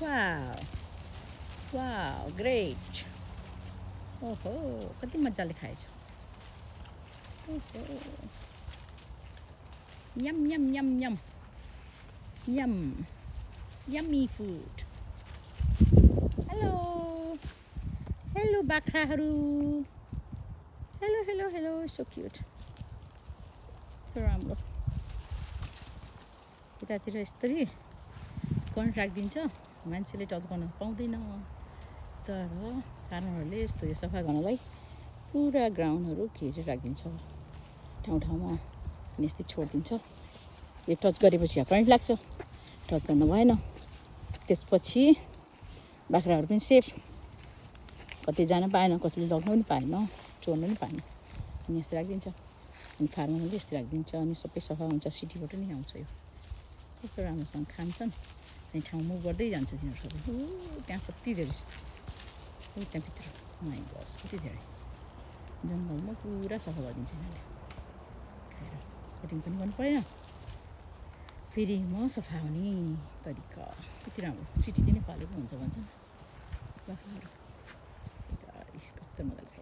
Wow. Wow, great. ओहो कति मजाले खाएछ ओहो यम यम यम यम यम यम्मी फुड हेलो हेलो बाख्राहरू hello hello hello so cute राम्रो यतातिर यस्तरी करेन्ट राखिदिन्छ मान्छेले टच गर्न पाउँदैन तर फार्मरहरूले यस्तो यो सफा गर्नलाई पुरा ग्राउन्डहरू घेरेर राखिदिन्छ ठाउँ ठाउँमा अनि यस्तै छोडिदिन्छ यो टच गरेपछि करेन्ट लाग्छ टच गर्न भएन त्यसपछि बाख्राहरू पनि सेफ कतै जान पाएन कसैले लग्न पनि पाएन चोर्न पनि पाएन अनि यस्तो राखिदिन्छ अनि फार्मरले यस्तो राखिदिन्छ अनि सबै सफा हुन्छ सिटीबाट नै आउँछ यो कस्तो राम्रोसँग खान्छन् अनि ठाउँ मुभ गर्दै जान्छ तिनीहरू सबै त्यहाँ कति धेरै त्यहाँभित्र माइ गड कति धेरै जङ्गलमा पुरा सफा गरिदिन्छ यिनीहरूले खाएर कटिङ पनि गर्नु परेन फेरि म सफा हुने तरिका कति राम्रो सिटीले नै पालेको हुन्छ भन्छन् बाख्राहरू कस्तो मजाले